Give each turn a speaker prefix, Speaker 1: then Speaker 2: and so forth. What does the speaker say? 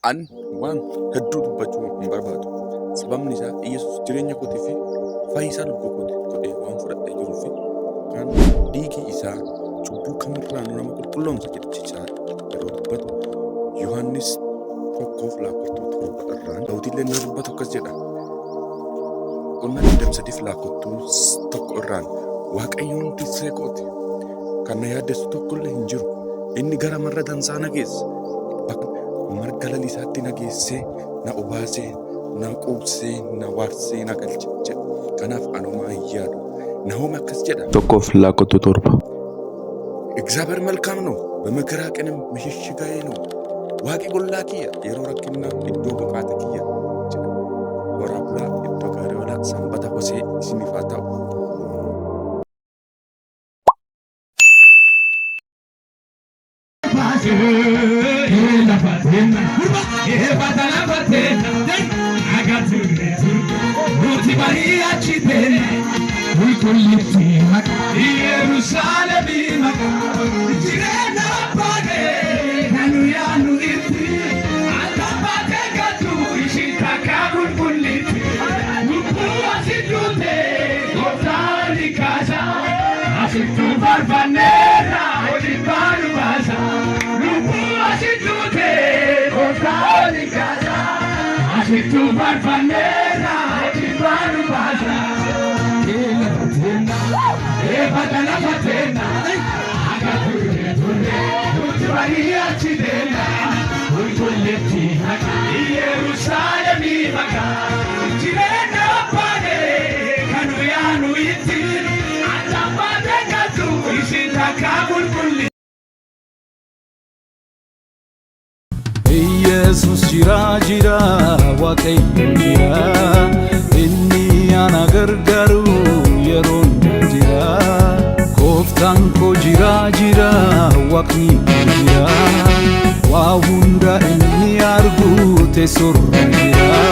Speaker 1: An waan hedduu dubbachuu hin barbaadu. Sababni isaa Iyyasuus jireenya kootii fi fayyisaa lubbuu kooti godhee waan fudhadhee jiruu fi kan dhiigi isaa cubbuu kamirraanuu nama qulqulloomsa jechi isaa yeroo dubbatu Yohaannis 1:7 irraan Daawwitillee yeroo dubbatu akkas jedha. Boqonnaa 23 lakkooftuu 1 irraan Waaqayyoon tiksee kooti. Kan na yaaddessu tokkollee hin jiru. Inni gara marra dansaa na geessa. Bakka marga lalisaatti na geessee, na obaasee, na quubsee, na waarsee na galche jedha. Kanaaf ani homaa hin yaadu. Nahoom akkas jedha. 1:7. እግዚአብሔር መልካም ነው፣ በመከራ ቀንም መሸሸጊያዬ ነው። Waaqi gollaa kiyya, yeroo rakkinnaa iddoo boqaata kiyya jedha. Horaa bulaa, iddoo gaarii oolaa, sanbata hosee isiniif haa ta'u.
Speaker 2: Yesus jira, jira, Waaqayyo jira, inni ana gargaaru yeroo hunda jira. Gooftaan koo jira, jira, Waaqni koo jira, waa hunda inni argu teessoorra jira.